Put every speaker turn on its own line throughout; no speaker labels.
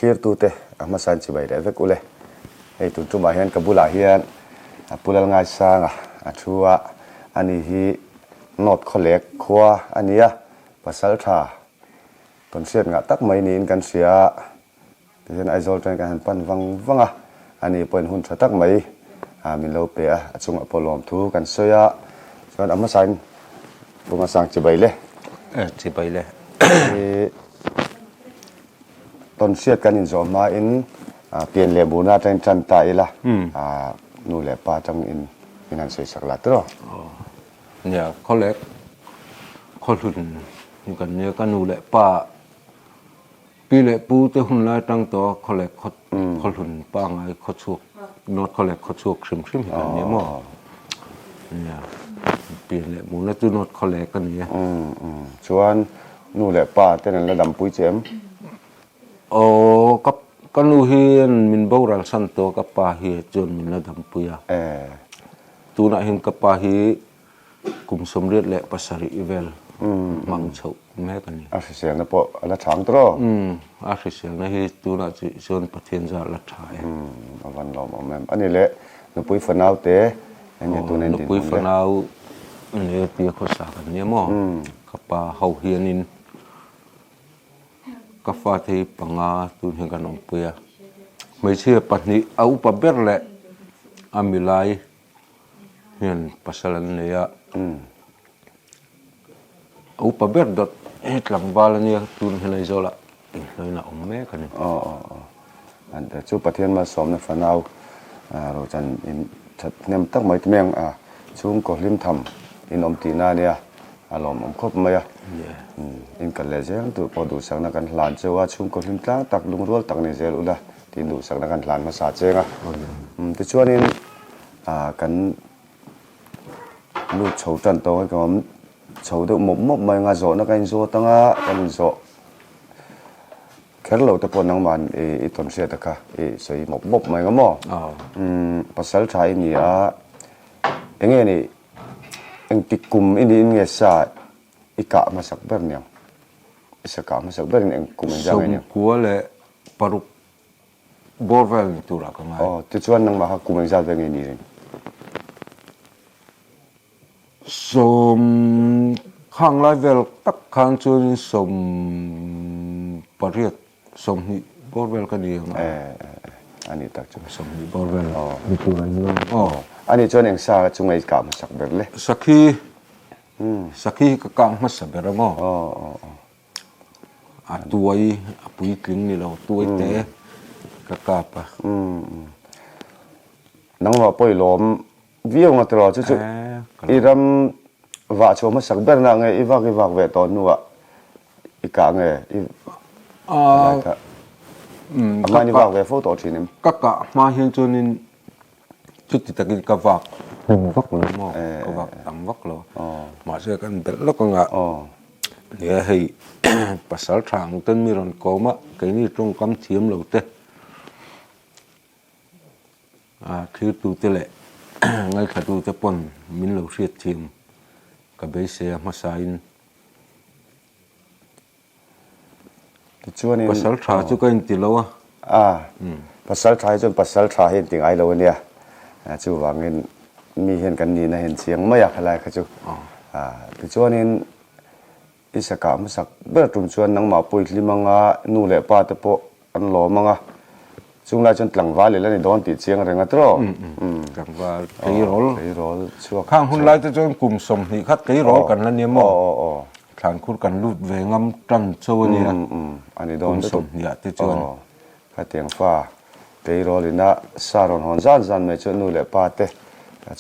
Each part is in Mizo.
thlirtute a hmasain chibai leh vek ule. Hei tun tumah hian ka bulah hian Pu Lalngaisanga a thu a, ani hi North Khawlek khua a ni a, pasal tha tawnhriat ngah tak mai niin kan hria a. Tihian Aizawl atangin kan han pan vang vang a, ani pawhin hun tha tak mai min lo pe a, a chungah pawh lawmthu kan sawi a, chuan a hmasain Pu Masang chibai le.
Chibai le.
Hi tawnhriat kan inzawh hmain pian leh burna atangin tan ta ila, nu leh pa atangin min han sawisak la tiraw?
Nia, khawlek khawhlun kan nia, ka nu leh pa Pi leh pu te hun lai tang tawh a khawlek khaw hlun pangai khaw chhuak North khawlek khaw chhuak hrim hrim hi kan ni maw? Nia pian leh muna chu North khawlek a ni e.
Chuan nu leh pa ten an la dampui che em?
Aw ka ka nu hi min boral san tawh a ka pa hi chuan min la dampui a. Tunah hian ka pa hi Kum 87 vel hmang chhoh mek a ni.
A hriselna pawh a la tha ang tawh?
Umm, a hriselna hi tunah chu chuan Pathian zah la tha e.
Umm, a van lawm awm em. A ni leh, nupui fanau te eng nge tuna in dinhmun le?
Nupui fanau nia tia khawsa kan nia maw? Ka pa ho hianin ka fate hi panga tun hian kan awmpui a. Hmeichhia pahnih a upa ber leh a milai hian pasal an nei a, a upa ber dawt he tlangval a nia tun hian Aizawlah inhnuaiin a awm mek a ni.
Aw aw aw an te chu Pathian malsawmna fanau rochan in that hnem tak mai mai ang a, chhungkaw hlim tham in awm tihna a nia, a lawmawm khawp mai a, in kal leh zel tur pawh duhsakna kan hlan cheu a, chhungkaw hlim tlang tak lungrual tak ni zel ula tiin duhsakna kan hlan hmasa cheng a, tichuanin kan lut chho tan tawng a ka awm chho deuh mawp mawp mai anga zawhna ka inzawt anga kan inzawh kher lo te pawh nangman i tawn hriat a kha i sawi mawp mawp mai anga maw pasal tha i ni a enge ni engtik kum i niin nge sa i kah hmasak ber niang i sa kah hmasak berin eng kum engzah nge niang.
96 Bawr vel ni turah ka ngai.
Aw, tichuan nangmah kha kum engzat vel nge ni ring?
Sawm khang lai vel tak khan chuanin sawm pariat, 20 bawr vel ka ni ang a.
E, e, e, a nih tak chu.
20 bawr vel ni turah in ngai.
Aw, a nih chuan eng sa chu ngei kah hmasak ber le?
Sakhi, sakhi hi ka kah hmasa ber ang aw.
Aw, aw, aw.
A tuai a puitling ni lo tuai te ka kap a.
Nangmah pawh i lawm viau nga tiraw chu chu i ram vah chhuah hmasak ber na nge i vak i vak ve tawh hnuah i kah nge i lai kha a hmain i vak ve fo tawh thin em?
Ka kah hma hian chuanin chuti takin ka vak hmun vak lo maw ka vak tam vak lo mahse kan belh lawk anga nia hei pasal tha ang ten mi rawn kawm a keini tawngkam thiam lo te a thirtu te leh ngaithla tu te pawn min lo hriat thiam ka beisei a hmasa in.
Tichuanin
Pasal tha chu ka inti lo a.
A, pasal tha hi chuan pasal tha hi inti ngai lo a nia. Chuvangin mi hian kan nihna hian chiang mai a khalai kha chu. Tichuanin i sakah hmasak ber tum chuan nangmah pawh i hlim anga nu leh pa te pawh An lawm ang a, chung lai chuan tlangval i la ni dawn tih chiang reng a tiraw?
Tlangval tleirawl.
Tleirawl chhuak.
Khang hun lai te chuan kum 20 khat tleirawl kan la nia maw? Thlankhur kan lut ve ngam tan cho a nia.
A ni dawn
lutuk. Kum 20 ah te chuan.
Khatiang fa tleirawl ina sa rawn hawn zan zan mai chu nu leh pa te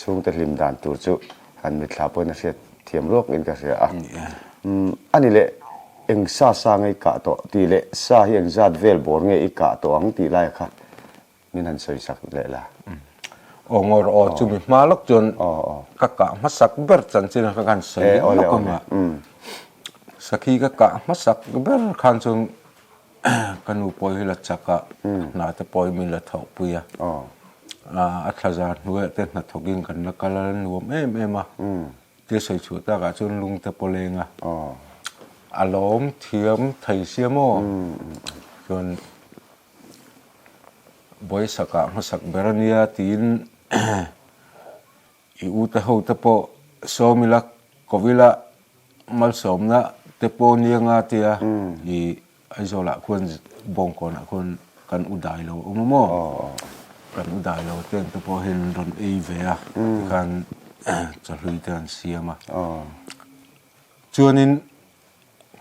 chhungte hlim dan tur chu han mitthla pawhin a hriat thiam ruak in ka hria a. A ni leh. Eng sa sa nge i kah tawh tih leh sa hi eng zat vel bawr nge i kah tawh ang tih lai kha min han sawi sak leh la.
Aw ngawr aw chumi hma lawk chuan ka kah hmasak ber chanchin kha kan sawi lawk ang a. Sakhi ka kah hmasak ber khan chuan ka nu pawh hi la chak a, hna te pawh hi min la thawh pui a. A thla zar hnuaiah te hnathawkin kan la kal a, la nuam em em a. Tia sawi chhuah takah chuan lung te pawh leng a, a lawm thiam thei sia maw? Chuan. Bawisakah hmasak ber a nia tiin i u te ho te pawh sawm ila ko ila malsawmna te pawh nia nga tia i Aizawlah khuan Bawngkawnah khuan kan u dai lo awm a maw? Kan u dai lo te te pawh hian rawn ei ve a tikhan chawhlui te an siam a. Chuanin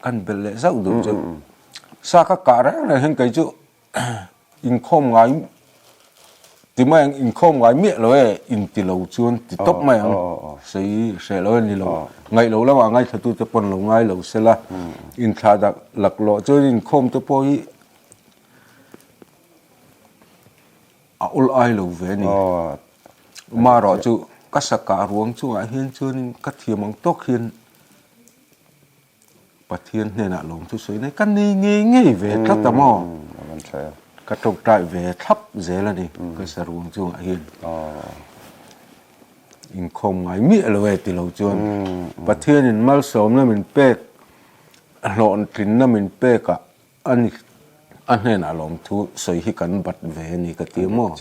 kan belh leh zauh duh chu sa ka kah reng reng hian kei chu Inkhawm ngai ti mai ang, inkhawm ngai miah lo e, inti lo chuan ti tawp mai ang, sawi hreh lo e ni lo, ngaih lo lamah ngaithlatute pawn lo ngai lo se la, inthlah dak laklawh chuan inkhawm te pawh hi a awl ai lo ve a ni. Marawh chu ka sakah ruang chungah hian chuanin ka thiam ang tawk hian Pathian hnenah lawm chu sawi nei ka nei ngei ngei ve tlat a maw? Ka tawngtai ve thlap zel a ni ka saruang chungah hian. Inkhawm ngai miah lo e ti lo chuan Pathianin malsawmna min pek hlawhtlinna min pekah A ni, a hnenah lawmthu sawi hi kan bat ve a ni ka ti a maw?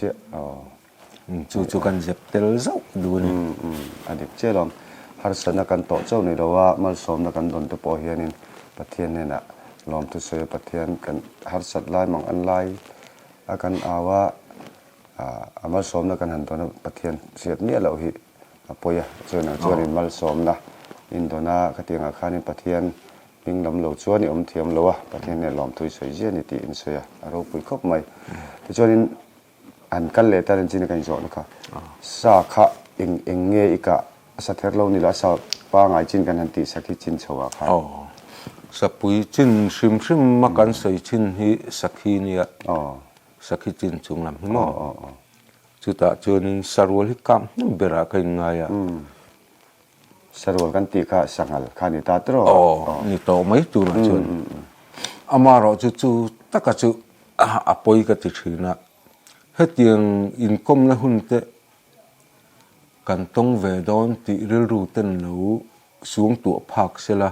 Chu chu kan zep tel zauh duh a ni.
A dik chiah lawm. Harsatna kan tawh chauh ni lo a, malsawmna kan dawn te pawh hianin Pathian hnenah lawmthu sawi a, Pathian kan harsat lai mang an lai a kan au a, a malsawmna kan han dawn a, Pathian hriat miah loh hi a pawi a. Chuan ang chuanin malsawmna in dawn a, khatiangah khanin Pathian Hming lam lo chuan i awm thiam lo a, Pathian hian lawmthu i sawi ziah a ni tih in sawi a, a ropui khawp mai. Tichuanin an kal leh ta rinchina ka inzawhna kha, sa kha eng eng nge i kah, a sa ther lo ni lo, a sa pangai chin kan han tih sakhi chin chho ah khan.
Aw, sapui chin hrim hrim a kan sawi chin hi sakhi nia, sakhi chin chung lam hi maw? Chutah chuanin sarual hi kap hnem berah ka inngai a.
Sarual kan tih kha sanghal kha ni ta tawh.
Aw, ni tawh mai turah chuan amaherawh chu chu taka chu a pawi ka ti thin a. Hetiang inkawmna hun te kan tawng ve dawn tih rilru ten lo suang tuah phak sela.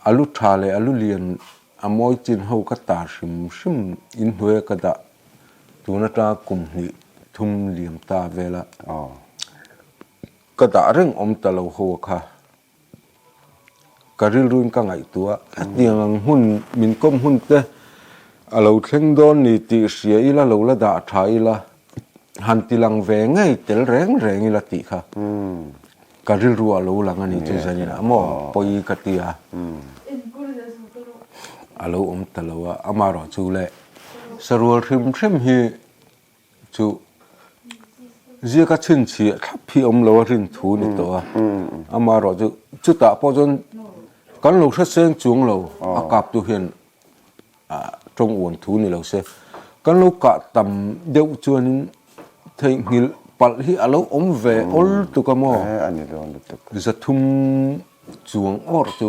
A lu tha leh a lu lian a mawi chin ho ka tar hrim hrim inhnuaia ka dah tun atanga kum hnih thum liam ta vela ka dah reng awm ta lo ho kha ka rilruin ka ngaihtuah a hetiang ang hun min kawm hun te a lo thleng dawn ni tih hria ila lo la dah tha ila han ti lang ve ngei tel reng reng ila tih kha. Ka rilru a lo lang a ni chu zanin ah maw pawi ka ti a, a lo awm ta lo a, amaherawh chu le sarual hrim hrim hi chu ziaka chhinchhiah thlap hi awm lo a rin thu ni tawh a, amaherawh chu chutah pawh chuan kan lo hre seng chuang lo a kaptu hian Tawng uan thu ni lo se, kan lo kah tam deuh chuanin theihnghilh palh hi a lo awm ve awl tuk a maw? Zathum chuang awr chu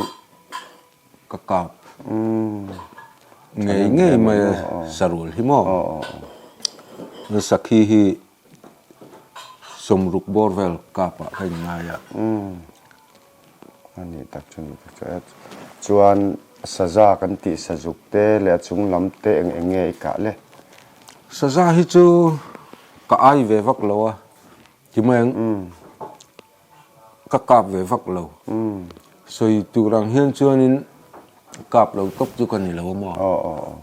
ka kap ngei ngei mai a sarual hi maw? Sakhi hi sawmruk bawr vel kapah ka inngai a.
A nih tak chu ni tak chu e. Chuan saza kan tih sazuk te leh a chung lam te eng eng nge i kah le?
Saza hi chu ka ai ve vak lo a, ti mai ang ka kap ve vak lo. Sawi tur ang hian chuanin kap lo tawp chu ka ni lo a maw?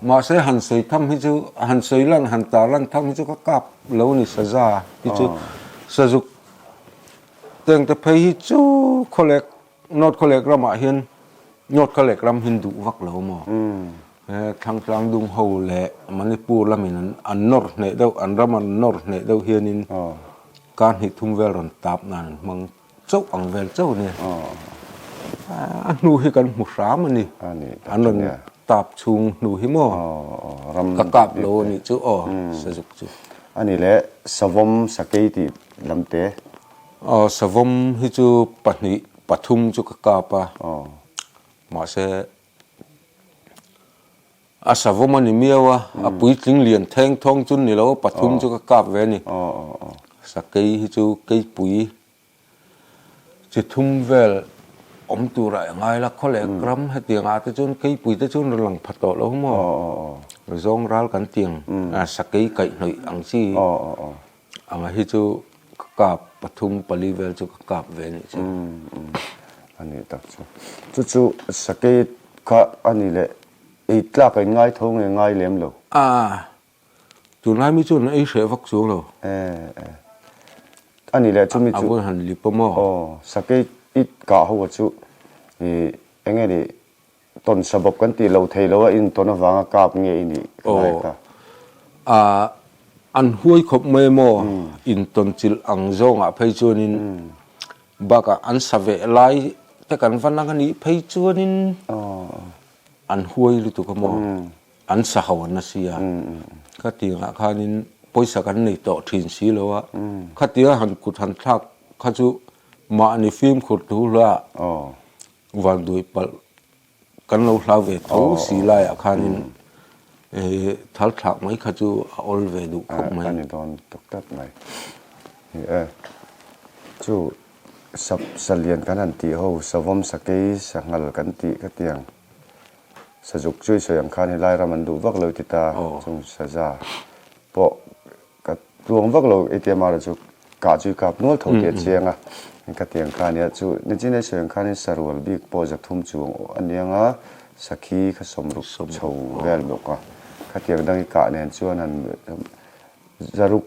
Mahse han sawi tham hi chu han sawi lan han tar lan tham hi chu ka kap lo a ni saza hi chu sazuk Tengte phei hi chu khawlek North khawlek ramah hian North khawlek ram hian duh vak lo maw? He Thlangtlang dung ho leh Manipur lamin an an nawr hneh deuh an ram an nawr hneh deuh hianin kar hnih thum vel rawn tap nan an hmang chauh ang vel chauh a nia. A hnu hi kan hmu hram a ni. An rawn tap chhung hnu hi maw? Ka kap lo a nih chu aw Sazuk chu.
A ni le Savawm Sakei tih Lamte.
Aw savawm hi chu pahnih pathum chu ka kap a, mahse a savawm a ni miau a, a puitling lian theng thawng chu ni lo a pathum chu ka kap ve a ni. Sakei hi chu keipui chi thum vel. Awm tura i ngai la, khawlek ram hetiang ah te chuan keipui te chuan rawn lang pha tawh lo maw? Zawng ral kan tiang sakei kaihhnawih ang chi anga hi chu ka kap pathum pali vel chu ka kap ve nih chu.
A nih tak chu. Chu chu sakei kha a ni leh ei tlak a in ngai tho nge ngai lem lo?
A Tunlai mi chuan ei hreh vak chuang lo.
A ni leh chumi chu.
A vawi han lip a maw?
Aw, sakei i kah ho a chu i eng nge ni tawn sabawp kan tih lo thei lo a in tawn avanga kap nge i nih ka lai kha.
Aw, an huai khawp mai maw? In tawn chilh ang zawngah phei chuanin bakah an sa veh lai te kan va nang a nih phei chuanin an huai lutuk a maw? An sa ho an nasi a, khatiangah khanin pawisa kan nei tawh thin si lo a, khatia han kut han thlak kha chu mahni fimkhur thu hla vanduai palh kan lo hlau ve tho si laiah khanin thal thlak mai kha chu a awl ve duh khawp mai.
A ni dawn tak tak mai. Ni e, chu salian kan han tih ho, savawm sakei sanghal kan tih khatiang. Sazuk chu i sawi ang khan helai ram an duh vak lo i ti ta, chung saza pawh ka tluang vak lo ATM ah chu kah chu i kap nual tho tih a chiang a, ka ti ang kha ania chu nichin i sawi ang khanin sarual bik pawh zathum chuang a niang a, sakhi kha sawmruk chho vel bawk a, khatiang dang i kah nen chuan han zaruk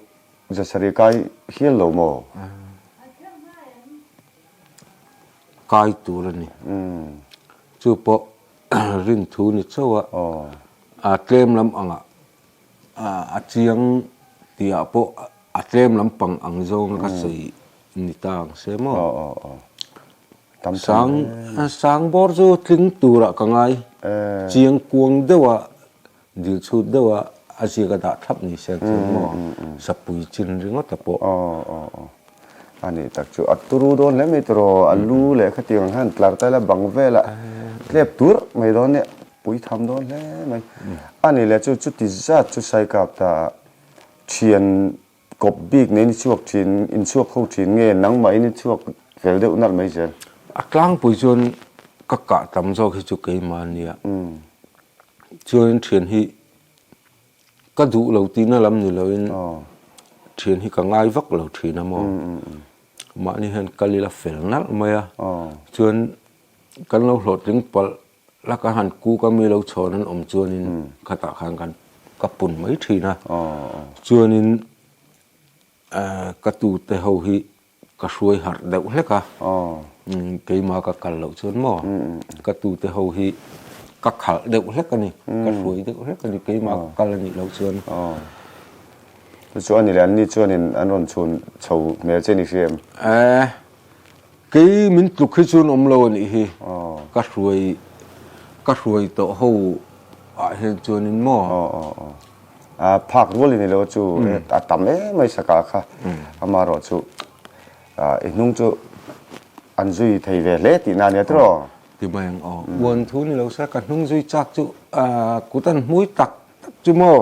zasarih kai hial lo maw?
Kai tur a ni. Chu pawh rinthu ni chauh a, a tlem lam angah a chiang tihah pawh a tlem lampang ang zawnga ka sawi ni ta ang se maw? Sang sang bawr chu tling turah ka ngai, chiang kuang deuha Dil chhut deuh a, a ziak a dah thlap ni se chuan maw sapui chin ringawt a pawh.
Aw aw aw. A nih tak chu a turu dawn hle mai tiraw, a lu leh khatiang ang hian tlar taila bang velah tlep tur mai dawn nia, pui tham dawn hle mai. A nih leh chu chuti zat chu Saikap ta a thian kawp bik nei in i chhuak thin, in chhuak ho thin nge nangmah in i chhuak fel deuh nalh mai zel?
A tlangpui chuan ka kah tam zawk hi chu keimah a nia. Chuanin thian hi ka duh lo tihna lam ni loin thian hi ka ngai vak lo thin a maw. Mahni hian kal ila fel nalh mai a, chuan kan lo hlawhtling palh la ka han kuk a mi lo chhawn an awm chuanin khatah khan kan ka pun mai thin a. Chuanin ka tute ho hi Ka hruai harh deuh hlek a, keimah ka kal loh chuan maw ka tute ho hi ka khalh deuh hlek a ni, ka hruai deuh hlek a ni keimah ka kal a nih loh chuan.
Chu chu a ni leh, anni chuanin an rawn chhun chho hmel che ni hria em?
Eh, kei min tluk hi chuan awm lo a nih hi, ka hruai ka hruai tawh ho ah hian chuanin maw.
A phak rual i ni lo chu a tam em mai saka kha amaherawh chu i hnung chu an zui thei ve hle tihna a nia tiraw?
Ti mai ang aw. Uan thu ni lo se ka hnung zui chak chu kut an hmui tak tak chu maw?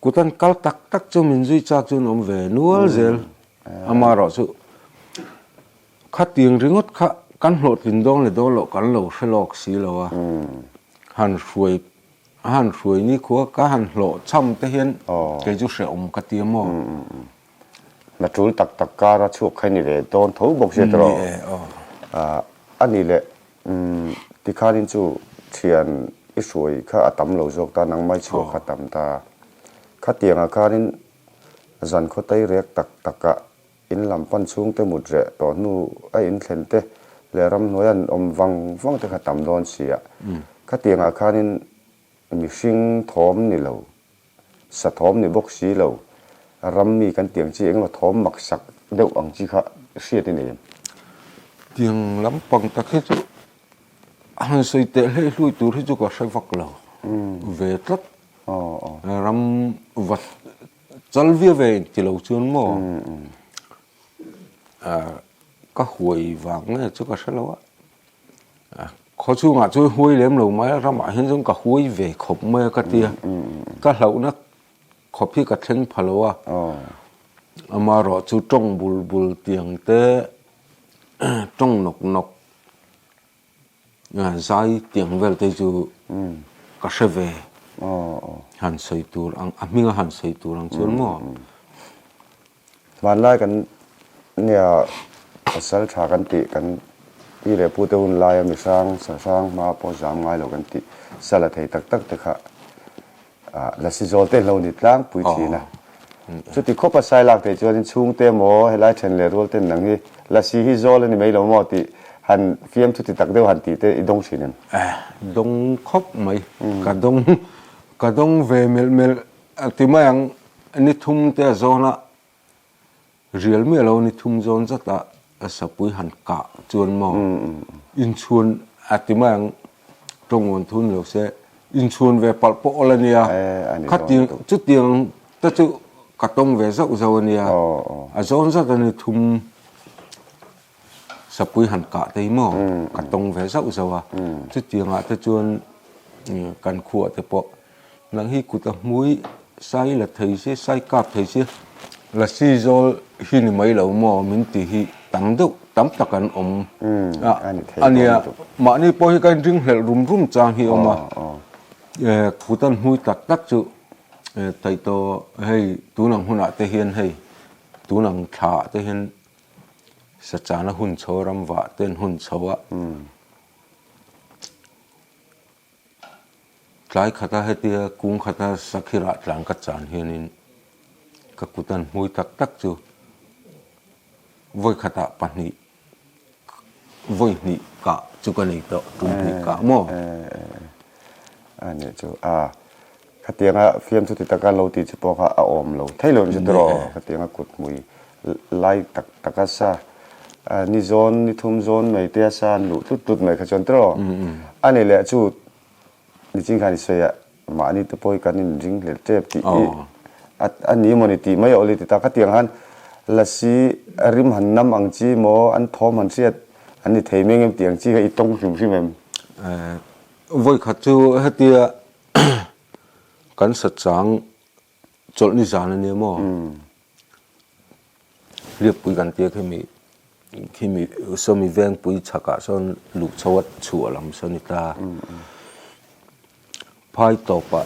Kut an kal tak tak chu min zui chak chu an awm ve nual zel amaherawh chu khatiang ringawt kha kan hlawhtlin dawn leh dawn loh kan lo hre lawk si lo a han hruai A han hruai ni khua ka han hlawh cham te hian kei chu hrehawm ka ti a maw?
Na tul tak tak kar a chhuak kha i ni ve dawn tho bawk sia tiraw?
Ni e aw.
A ni leh tikhanin chu thian i hruai kha a tam lo zawk ta, nangmah i chhuak kha a tam ta. Khatiangah khanin zan khaw tei rek tak takah In lam pan chhungte mut reh tawh hnu a in thlen te leh ramhnuai an awm vang vang te kha tam dawn si a. Khatiangah khanin mihring thawm ni lo, sa thawm ni bawk si lo, ram mi kan tiang chi engemaw thawm maksak deuh ang chi kha hriat i nei em?
Tiang lampang tak hi chu a han sawi teh hlei hlui tur hi chu ka hre vak lo ve tlat. Ram va Chal viau ve in ti lo chuan maw ka huai vang nge chu ka hre lo a, khaw chhungah chuan huai lem lo mai a, ramah hian chuan ka huai ve khawp mai a ka tia, ka hlauhna khawp hi ka thleng pha lo a, amaherawh chu tawng bul bul tiang te. tawng nawk nawk zai tiang vel te chu ka hre ve han sawi tur ang a hminga han sawi tur ang chuan maw.
Hmanlai kan nia pasal tha kan tih kan pi leh pu te hun laia mihrang sahrang hma pawh zam ngai lo kan tih sala thei tak tak te kha Lasi zawl te hlo ni tlangpui thin a. Chuti khawp a sai lak theih chuanin chhungte emaw helai then leh rual ten nang hi Lasi hi zawl a ni mai lo maw tih han fiamthu ti tak deuh han tih te i dawng thin em?
Dawng khawp mai. Ka dawng ka dawng ve melh melh ti mai ang ni thum te a zawn a. Rial miah lo ni thum zawn zat a sapui han kah chuan maw inchhuan a ti mai ang tawngawn thun lo se inchhuan ve palh pawh awl a nia khatiang chutiang te chu ka tawng ve zauh zauh a nia a zawn zat a ni thum sapui han kah te hi maw ka tawng ve zauh zauh a chutiangah te chuan kan khuah te pawh Nang hi kut a hmui sai la thei si, sai kap thei si, lasi zawl hi ni mai lo maw min ti hi tam deuh tam tak an awm a a nia. Mahni pawh hi ka inringhlelh rum rum chang hi a awm a, kut an hmui tak tak chu taih tawh hei tun ang hunah te hian hei tun ang thla ah te hian sachana hun chho ram vah ten hun chho a. Tlai khata hetia kung khata sakhirah tlan ka chan hianin ka kut an hmui tak tak chu vawi khatah pahnih vawi hnih kah chu ka nei tawh tum hnih kah maw?
A nih chu a khatianga fiamthu ti taka lo tih chu pawh kha a awm lo thei lo chu tiraw khatianga kut hmui lai tak taka sa ni zawn ni thum zawn mai te a sa an luh tlut tlut mai kha chuan tiraw a ni leh chu nichin khan i sawi a mahni te pawh hi kan inring hlel tep tih hi a ni emaw ni tih mai a awli ti ta khatiang khan lasi rim han nam ang chi maw an thawm han hriat an ni thei meng em tih ang chi kha i tawng hrim hrim em?
Vawikhat chu hetia kan sachang Chawlh ni zan a nia maw? Hliappui kan tia khimi khimi sawmi vengpui chhakah sawn luh chho a chhuah lam sawn ni ta. Phai tawpah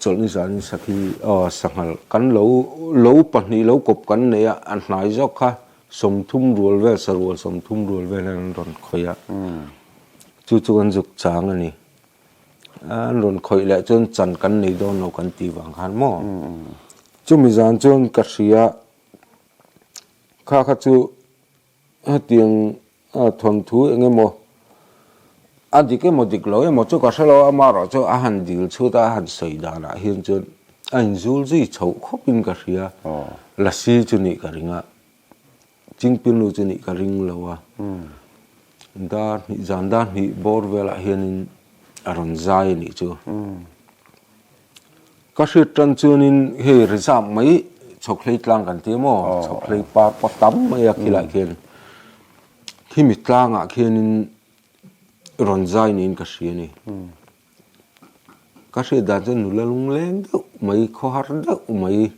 chawlh ni zanin sakhi aw sanghal kan lo lo pahnih lo kawp kan nei a, a hnai zawk kha 30 rual vel sarual 30 rual vel hian an rawn khawih a. Chu chu kan zuk chang a ni. An rawn khawih leh chuan chan kan nei dawn lo kan tih vang khan maw? Chumi zan chuan ka hria kha kha chu hetiang thawnthu eng emaw a dik emaw dik lo emaw chu ka hre lo a, amaherawh chu a han dil chhut a, a han sawi danah hian chuan a inzul zui chhoh khawpin ka hria, lasi chu nih ka ring a. Chingpilnu chu nih ka ring lo a, dar hnih zan dar hnih bawr velah hianin a rawn zai a nih chu. Ka hriat tan chuanin hei reserve mai Chhawkhlei tlang kan ti maw, Chhawkhlei par pawh tam mai a khilai khian khimi tlangah khianin rawn zai niin ka hria a ni. Ka hriat dan chuan nula lungleng deuh mai khawhar deuh mai.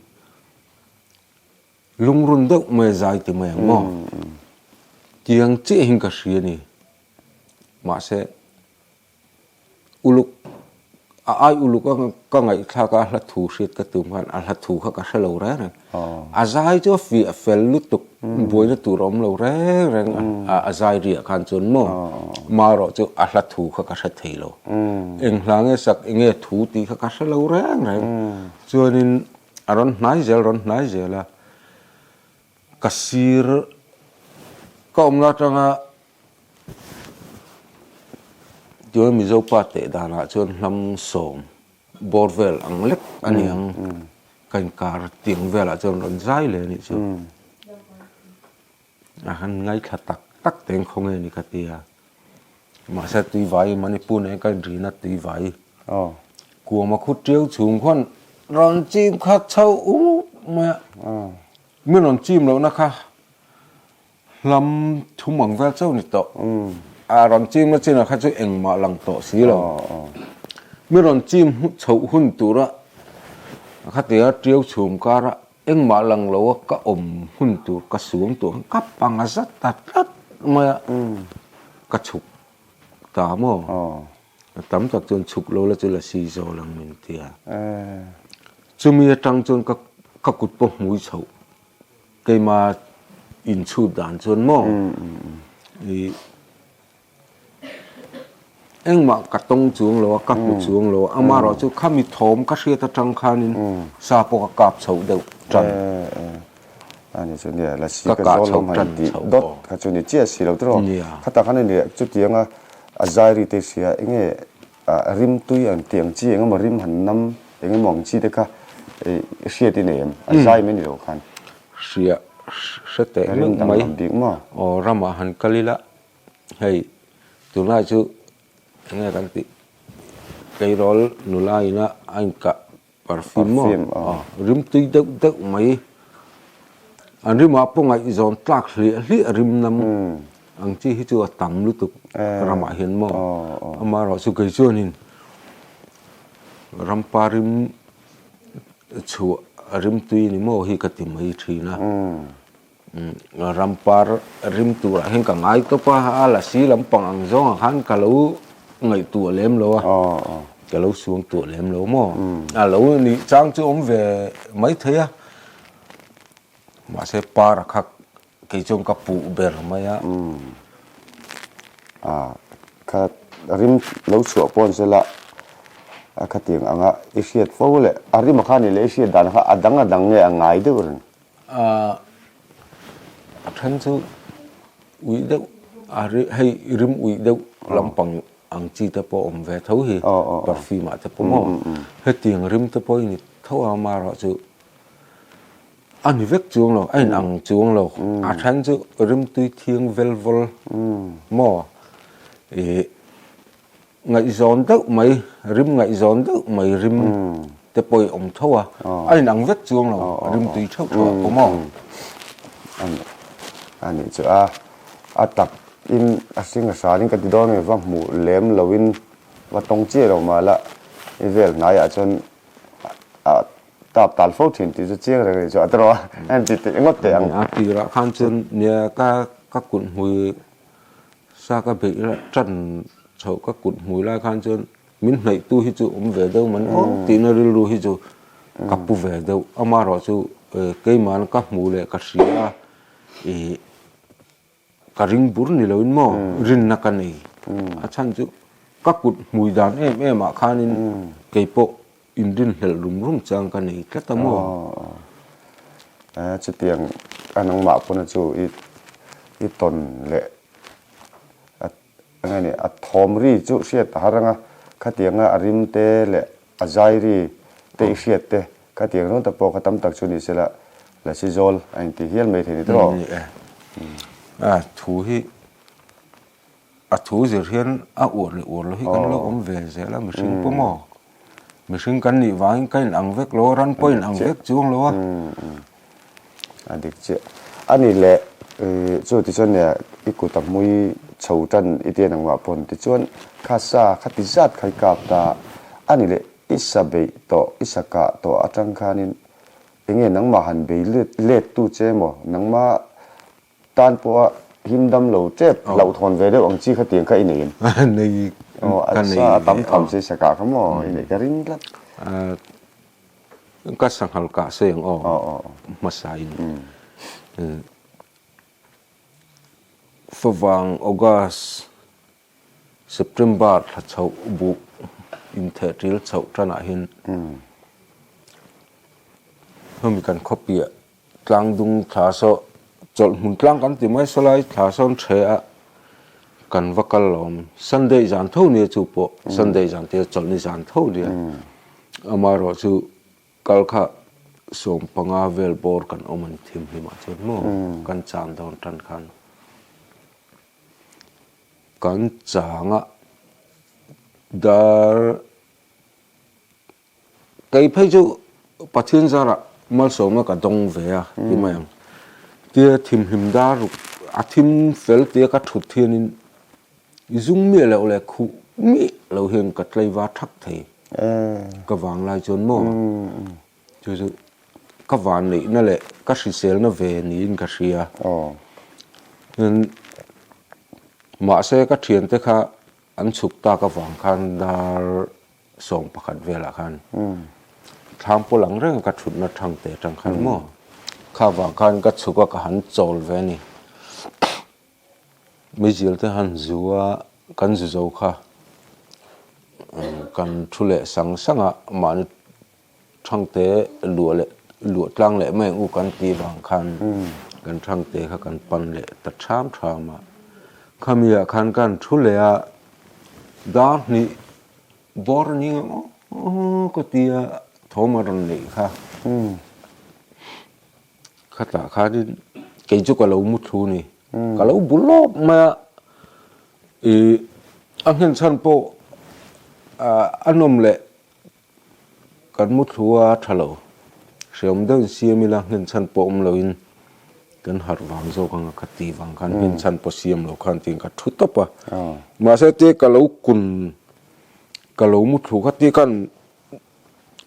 Lungrun deuh mai a zai ti mai ang maw? Tiang chiahin ka hria a ni. Mahse, uluk, a ai uluk a ka ngaihthlak a, a hla thu hriat ka tum khan a hla thu kha ka hre lo reng reng. A zai chu a fiah fel lutuk, buaina tur a awm lo reng reng a, a zai riah khan chuan maw? Marawh chu a hla thu kha ka hre thei lo. Eng hla nge sak, eng nge thu tih kha ka hre lo reng reng. Chuanin A rawn hnai zel, rawn hnai zel a, ka sir ka awmna atanga tichuan Mizo pa teh danah chuan hnam sawm bawr vel ang lek a ni ang, ka inkar tiang velah chuan rawn zai leh a nih chu. A han ngaithla tak tak teng khaw nge ni ka ti a, mahse tuivai Manipur nen ka inrin a tuivai kuam a khut ṭiau chhung khuan rawn chim kha chho up mai a, min rawn chim lohna kha hlam thum ang vel chauh ni tawh, a rawn chim na chinah kha chu engmah lang tawh si lo, min rawn chim chhoh hun tura khatia ṭiau chhum kara. Engmah lang lo a ka awm hun tur ka suang tawh khan ka panga zat ta tlat mai a, ka chhuk ta maw? Tam tak chuan chhuk lo la chu la si zawl ang min ti a. Chumi atang chuan ka ka kut pawh hmui chhoh keima inchhut dan chuan maw ih Engmah ka tawng chuang lo a, ka hmu chuang lo a, amaherawh chu khami thawm ka hriat atang khanin sa pawh ka kap chhoh deuh tan.
A ni chu nia, lasi ka zawl lam han tih dawt kha chu ni chiah si lo tiraw. Khatah khan a ni chutianga a zai ri te hria enge rim tui ang tih ang chi engemaw rim han nam engemaw ang chi te kha hriat i nei em? A zai mai ni lo khan.
Hria hre teh meuh mai. Aw ramah han kal ila. Hei tunlai chu enge kan tih tleirawl nula ina a inkah perfume maw aw rim tui deuh deuh mai an rimah pawh ngaihzawn tlak hliah hliah rim nam ang chi hi chu a tam lutuk ramah hian maw amaherawh chu kei chuanin rampa rim chhuah rim tui ni maw hi ka ti mai thin a. Rampar rim turah hian ka ngai tawp a, a lasi lampang ang zawngah khan ka lo ngaihtuah lem lo a, ka lo suang tuah lem lo maw? A lo nih chang chu awm ve mai thei a, mahse par a kha kei chuan ka puh ber mai a.
A kha rim lo chhuah pawn sela a khatiang anga i hriat fo leh a rim a kha nih leh i hriat dan kha a dang a dang nge a ngai deuh reng.
A then chu uih deuh a hei rim uih deuh lampang ang chi te pawh awm ve tho hi perfume ah te pawh maw hetiang rim te pawh i ni tho a amaherawh chu a ni vek chuang lo a inang chuang lo a then chu rim tui thiang vel vawl maw ih Ngaihzawn deuh mai, rim ngaihzawn deuh mai rim te pawh i awm tho a, a inang vek chuang lo, rim tui theuh theuh a pawm aw.
A nih chu a, a tak in a hring a hran in ka ti dawn nge va hmuh lem lo in va tawng chiah lo mah la i vel hnaiah chuan a tap tal fo thin tih chu chiang reng a nih chu a ti rawh a, a inti teh ngawt teh ang.
A tirah khan chuan nia ka ka kut hmui Sa ka beih rah tan chhoh ka kut hmui lai khan chuan min hnaihtu hi chu awm ve deuh man aw tihna rilru hi chu ka pu ve deuh. Amaherawh chu keimahna ka hmuh leh ka hria a, ih ka ring bur ni loin maw rinna ka nei. A chhan chu ka kut hmui dan em em ah khanin keipawh inrinhlelh rum rum chang ka nei tlat a maw.
Chutiang a nangmah pawna chu i i tawn leh a eng nge a thawm ri chu hriat a har ang a, khatianga a rim te leh a zai ri te i hriat te khatiang zawng tak pawh kha tam tak chu ni sela lasi zawl a inti hial mai thei ni tawh.
Ni e. A thu hi a thu zir hian a uar leh uar lo hi kan lo awm ve zel a mihring pawh maw? Mihring kan nih vangin ka inang vek lo a, ran pawh inang vek chuang lo a.
A dik chiah. A ni leh chu tichuan nia i kut a hmui chho tan i tia nangmah pawn tichuan kha sa kha ti zat kha i kap ta a ni leh i sa beih tawh i sa kah tawh atang khanin enge nangmah han bei let tu che emaw nangmah Tan pawha him dam lo tep hlauhthawn ve deuh ang chi kha tiang kha i nei em?
Nei
ka nei ve. A tam tham si sakah kha maw i neih ka ring tlat.
Ka sanghal kah sawi ang aw hmasa in. Favang August September thla chhoh buh intheh ṭil chhoh ṭanah hian hemi kan khawpiah tlang dung thla saw chawlh hmun tlang kan ti mai saw lai thla sawn ṭhe a kan va kal lo awm Sunday zan tho nia chu pawh Sunday zan tia chawlhni zan tho nia amaherawh chu kal kha 15 vel bawr kan awm a ni thimhlimah chuan maw kan chan dawn tan khan. Kan chang a, dar kei phei chu Pathian zarah malsawmna ka dawng ve a ti mai ang. Tia thimhlim dar ruk a thim fel tia ka thut hianin i zum miah loh leh khuh miah lo hian ka tlaivar thak thei ka vanglai chuan maw chu chu. ka vanneihna leh ka hriselna ve niin ka hria. Mahse ka thiante kha an chhuk tak avang khan dar 11 velah khan thlam pawl ang reng ka thutna thang te atang khan maw kha vang khan ka chhuk a ka han chawl ve a ni. Meizial te han zu a kan zu zo kha kan thu leh sang sang a mahni Thangte luah leh luah tlang leh mai ang u kan tih vang khan kan Thangte kha kan pan leh ta ṭham ṭham a. Khami ah khan kan thu leh a, dar hnih bawr a ni ang aw ka ti a, thawm a rawn neih kha. Khatah khanin kei chu ka lo mu thlu ni, ka lo bu lawp mai a, ih a nghen chhan pawh a nawm leh Kan mu thlu a tha lo. Hreawm deuhin siam ila nghen chhan pawh awm loin kan harh vang zawk anga ka ti vang khan nghen chhan pawh siam lo khan tiin ka thu tawp a. Mahse tia ka lo kun ka lo mu thlu kha tia kan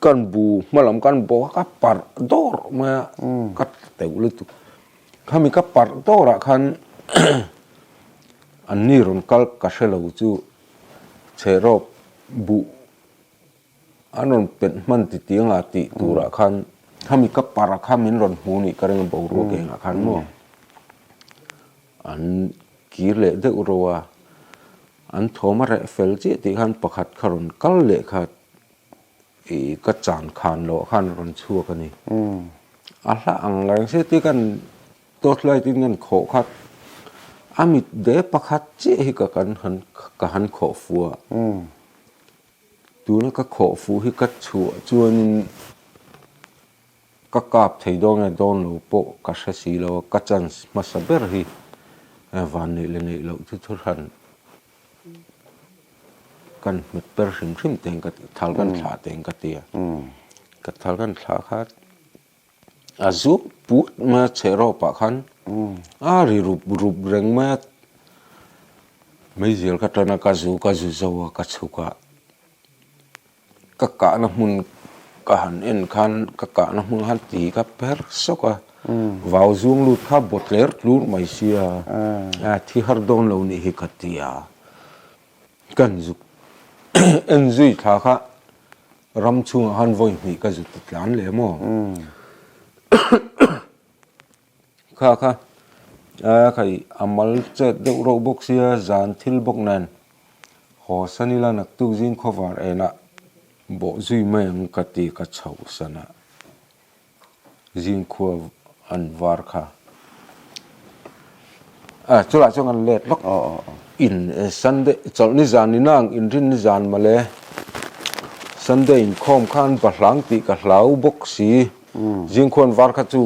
kan bu hma lam kan bawk a ka parh dawr mai a ka teuh lutuk. Khami ka parh dawrah khan an ni rawn kal ka hre lo chu chherawp buh An rawn penh hman ti ti anga tih turah khan khami ka para kha min rawn hmu nih ka ring a boruak engah khan maw an kir leh deuh ro a, an thawm a reh fel chiah tih khan pakhat kha rawn kal leh kha ih ka chan khan loh khan a rawn chhuak a ni. A hla ang reng se tia kan torchlight in kan khawh kha a mit de pakhat chiah hi ka kan han ka han khawh fuh a. Tuna ka khawh fuh hi ka chhuah chuanin ka kap thei dawn nge dawn lo pawh ka hre si lo a, ka chance hmasa ber hi van neih leh neih loh chu thu hran kan hmet per hrim hrim teng ka ti, thal kan thlah teng ka ti a, ka thal kan thlah kha A zup put mai a chheh rawp ah khan a ri rup rup reng mai a, meizial ka tan a ka zu ka zu zo a ka chhuk a, ka kahna hmun ka han en khan ka kahna hmun khan ti ka per sawk a, vau zung lut kha baw tler tlur mai sia a thi har dawn lo nih hi ka ti a. Kan zuk en zui thla kha ram chhungah khan vawi hnih ka zut ti tlan leh maw? Kha kha a khai a mal chet deuh reuh bawk sia zan thil bawk nen haw san ila naktuk zing khawvar enah bawh zui mai ang ka ti ka chhoh san a. Zingkhua an var kha. A chulah chuan kan let lawk. In Sunday chawlh ni zan ni nang inrin ni zan mawle. Sunday inkhawm khan bahlang tih ka hlau bawk si. Zingkhua an var kha chu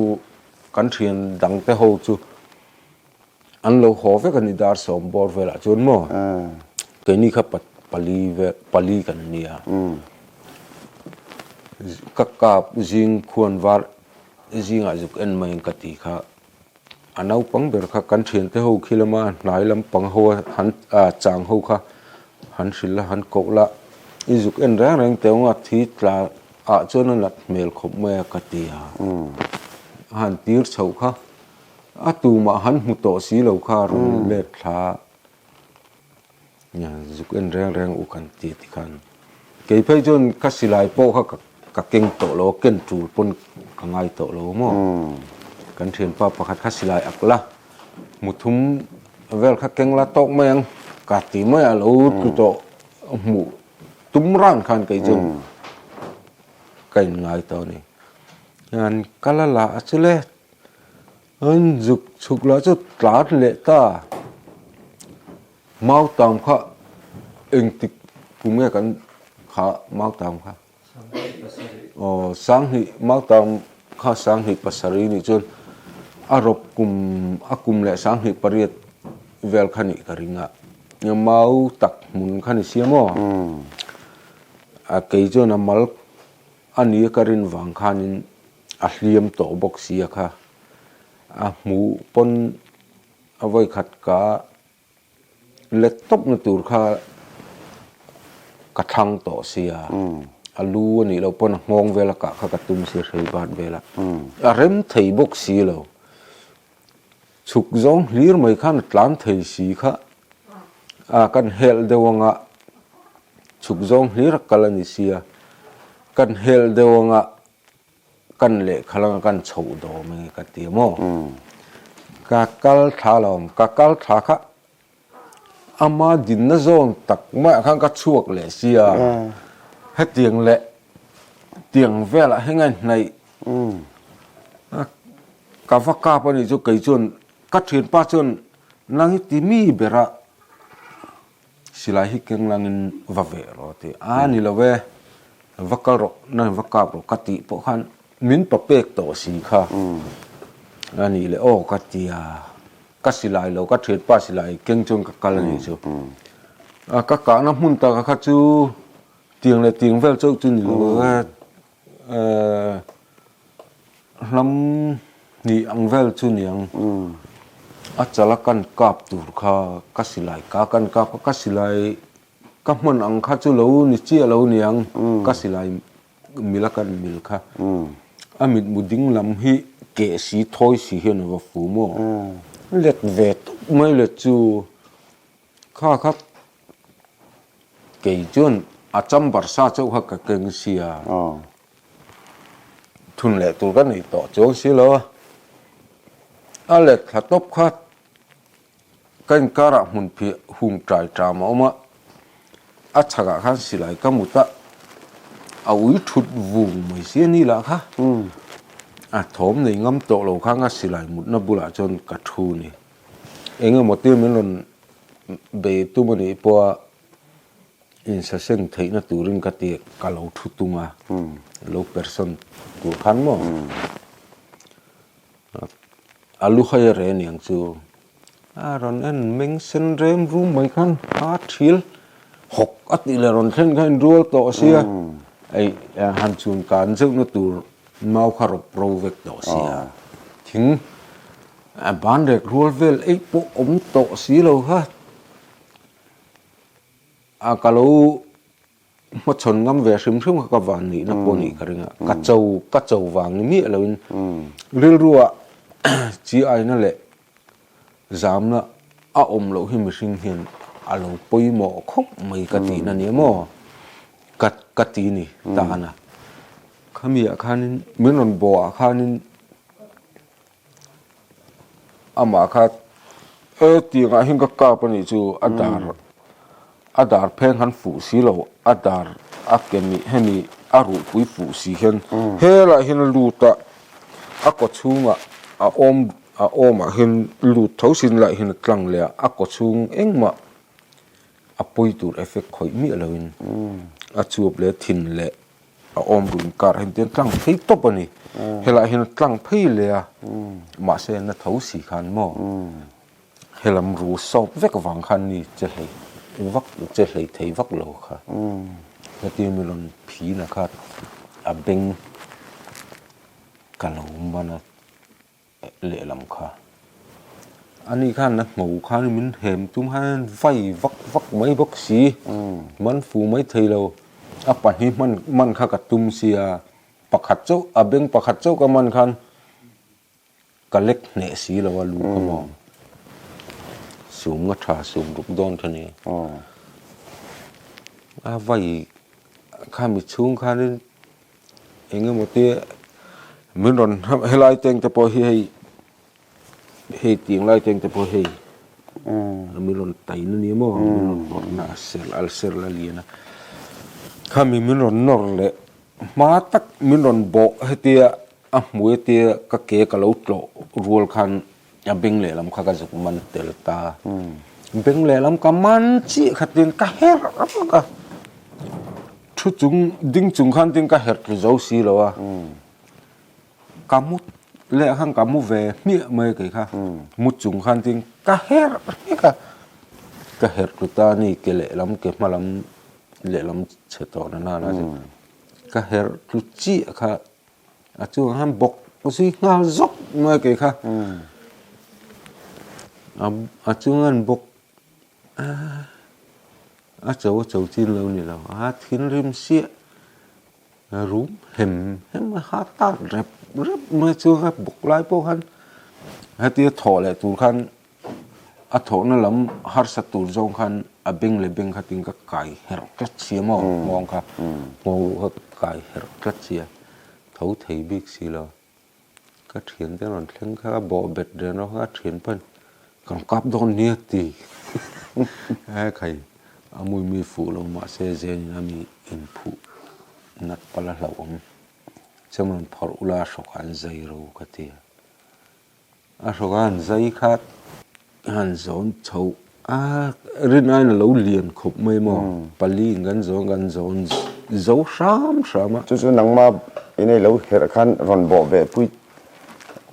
kan thian dangte ho chu An lo haw vek a ni dar sawm bawr velah chuan maw keini kha pali vel pali kan nia ka kap zing khuan var zingah zuk en mai ka ti kha a naupang ber kha kan thiante ho khi lama hnai lampang ho a han chang ho kha han hrilh a han koh la i zuk en reng reng teh anga thi tla ah chuan a nat hmel khawp mai a ka ti a a han tir chhoh kha. A tumah han hmu tawh si lo kha a rawn let thla a, zuk en reng reng u kan ti ti khan. Kei phei chuan ka silai pawh kha ka keng tawh lo a, ken tul pawn ka ngai tawh lo maw. Kan thianpa pakhat kha silai ak la, hmu thum vel kha keng la tawk mai ang ka ti mai a lo tlu tawh hmuh tum ran khan kei chuan ka inngai tawh a ni. An kal a la a chu le. An zuk chhuk lah chu tlar leh ta. Mautam kha engtik kum nge kan kha mautam kha? Aw sanghnih mautam kha sanghnih pasarih nih chuan a rawp kum a kum leh sanghnih pariat vel kha nih ka ring a. Mau tak hmun kha ni sia maw? A kei chuan a mal a nia ka rin vang khanin A hliam tawh bawk sia kha. A hmuh pawn a vawikhat ka let tawpna tur kha ka thlang tawh sia. A lu a nih loh pawn a nghawng vel a kah kha ka tum si hrei bat vel a. A rem thei bawk si lo. Chhuk zawng hlir mai khan a tlan thei si kha a kan helh deuh anga chhuk zawng hlir a kal a ni sia. Kan helh deuh anga kan lehkha langa kan chhoh dawm enge ka ti maw. Ka kal thla lo ang ka kal thla kha Ama dinna zawn tak maiah khan ka chhuak leh sia, hetiang leh tiang velah hi ngaih hnaih ka va kap a nih chu kei chuan ka thianpa chuan nang hi ti mi bera silai hi keng langin va veh rawh a ti a ni lo e va kal rawh nang va kap rawh ka tih pawh khan min pa pek tawh si kha a nih leh aw ka ti a. Ka silai lo, ka thianpa silai keng chuan ka kal a nih chu. A ka kahna hmun taka kha chu tiang leh tiang vel chauh chu ni lo e, hlam hnih ang vel chu ni ang. A chala kan kap tur kha ka silai ka kan kap kha ka silai ka hman ang kha chu lo ni chiah lo ni ang ka silai Mil a kan mil kha. A mitmu ding lam hi keh si thawi si hian a va fu maw? Let ve tawp mai le chu kha kha kei chuan a chamber sa chauh kha ka keng sia. Thun leh tur ka nei tawh chuang si lo a. A let thla tawp kha Ka inkarah hmun phiah hung ṭai ṭam a awm a, a chhakah khan silai ka mut a, a ui ṭhut vung mai si a ni lah kha. A thawm nei ngam tawh lo khan ka silai mutna bulah chuan ka ṭhu ni. Eng emaw tir min rawn bei tum a nih pawha insaseng theihna turin ka ti ka lo ṭhu tung a, lo persawn tur khan maw. A lu hai a reh aniang chu a rawn en meng sen rem rum mai khan a thil hawk a tih leh rawn thlen kha in rual tawh sia ei han chhun kan zeuhna tur mau kha rawp ro vek tawh sia thing a ban rek rual vel eih pawh awm tawh si lo kha a ka lo Hmachhawn ngam ve hrim hrim kha ka van nihna pawh nih ka ring a, ka cho ka cho vang ni miah loin rilruah chi aina leh zamna a awm loh hi mihring hian a lo pawimawh khawp mai ka tihna nia maw ka ka ti ni tan a, khamiah khanin min rawn bawhah khanin Amah kha e tiangah hian ka kap a nih chu a dar a dar pheng han fuh si lo a dar a ke nih hemi a ruhpui fuh si hian helaiah hian a lut a a kaw chhungah a awm a awmah hian lut tho sin lah hian a tlang leh a a kaw chhung engmah a pawi tur effect khawih miah loin a chuap leh thin leh. A awm run kar hian tian tlang phei tawp a ni. Helaiah hian a tlang phei leh a, mahse na tho si khan maw helam ru sawp vek vang khan ni che hlei vak che hlei thei vak lo kha. Hetia mi rawn phina kha a beng ka lo man a. lehlam kha. Ani khan a hno khan min hem tum khan vai vak vak mai bawk si, man fu mai thei lo. A pahnih hman man kha ka tum sia, pakhat chauh a beng pakhat chauh ka man khan ka lek hneh si lo a lu kha maw. Sum nga tha sum ruk dawn kha nia. A vai khami chhung khanin Eng emaw te min rawn helai teng te pawh hi hei hei tiang lai teng te pawh hei min rawn tai na nia maw min rawn nawr na a ser a ser la lian a khami min rawn nawr leh hma tak min rawn bawh hetia a hmui tia ka ke ka lo tlawh rual khan A beng lehlam kha ka zuk man tel ta. Beng lehlam ka man chiah kha tin ka herh vak a. Thu chung ding chung khan tin ka herh tlu zo si lo a. Ka mu leh khan ka mu ve hmiah mai kei kha. Mu chung khan tin ka herh vek a. Ka herh tlu ta a ni ke lehlam ke hma lam lehlam chhe tawh na nana chu. Ka herh tlu chiah kha A chungah khan bawk zui nghal zawk mai kei kha. A chunga an bawk a cho a cho chin lo ni lo a thinrim siah. Rum hem hem a ha tak rep rep mai chu a bawk lai pawh khan hetia thawh leh tur khan a thawhna lam harsa tur zawng khan a beng leh beng kha tin ka kai herh tlat si a maw nghawng kha nghawng ruh kha kai herh tlat si a tho thei bik si lo. Ka thian te rawn thleng kha a bawh bet reng rawh a thian pawn kan kap dawn nia ti he khai a mui mi fuh lo mahse zen in a mi inphuh nat pal a hlauh awm chem rawn phawrh ula a hrawk ah an zai ro ka ti a a hrawk ah an zai kha Han zawn chho a, rin aiin a lo lian khawp mai maw? Pali in kan zawn kan zawn zo hram hram a.
Chu chu nangma in ei lo herh khan rawn bawh ve pui,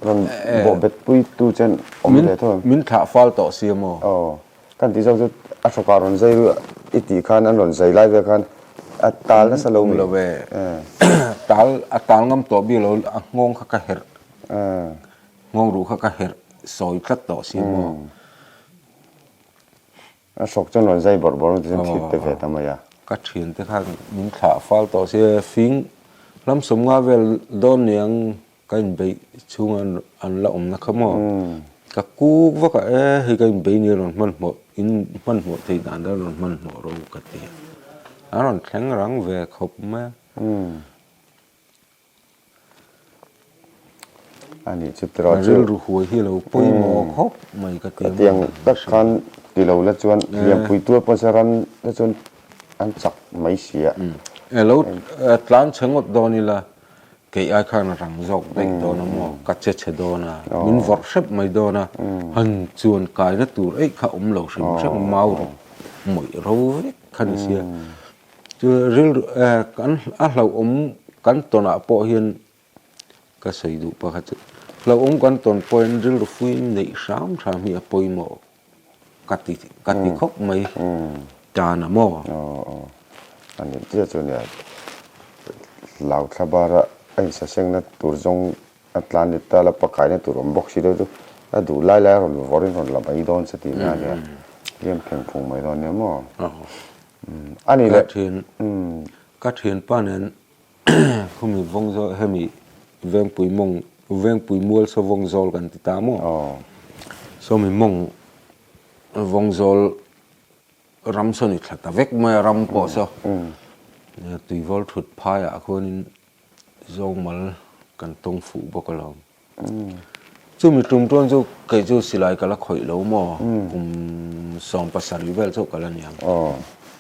rawn bawh bet pui tu chen awm ve tho em?
Min thlah fal tawh si a maw?
Aw, kan tih zawk chu a hrawkah rawn zai i tih khan an rawn zai lai vel khan a tal nasa lo mi?
Lo e, tal a tal ngam tawh bik lo, a nghawng kha ka herh. Nghawng ruh kha ka herh sawi tlat tawh si maw?
A hrawk chuan rawn zai bawrh bawrh ti chuan thit te ve ta mai a.
Ka thian te khan min thlah fal tawh si fing lam sawmnga vel dawn niang ka inbeih chhunga an la awmna kha maw? Ka kuk vak a e hei ka inbeih nia rawn hmanhmawh in hmanhmawh theih dan te rawn hmanhmawh ro ka ti a. A rawn thleng rang ve khawp mai a.
A nih chu tiraw
chu. Rilru huai hi lo pawimawh khawp mai ka ti a.
Tiang tak khan ti lo la chuan hliampui tuar pawh se ran te chuan an chak mai si a.
E lo tlan chhe ngawt dawn ila kei ai khan a rang zawk daih dawn a maw ka che chhe dawn a min vawrh hrep mai dawn a han chuan kaina tur eih kha awm lo hrim hrim mau rawh mawih ro vek kha ni sia. Chu rilru kan a hlauhawm kan tawnah pawh hian ka sawi duh pakhat chu hlauhawm kan tawn pawh hian rilru fuin neih hram hram hi a pawimawh ka ti ka ti khawp mai tan a maw?
Aw aw a nih chiah chu nia hlau thla bara a insasengna tur zawng a tlan ni ta la pakaina tur awm bawk si deuh chu a duh lai lai a rawn vawrin rawn la mai dawn che tih na nia hliam pheng phung mai dawn nia maw? A ni
le. Ka thianpa nen khumi vawng zawl hemi vengpui mawng vengpui mual saw vawng zawl kan ti ta maw? Sawmi mawng vawng zawl ram saw ni thla ta vek mai a ram pawh saw tuivawl thut phaiah khuanin zawngmal kan tawng fuh bawk alawm. Chumi tum tuan chu kei chu silai ka la khawih lo maw kum 70 vel chauh ka la ni ang.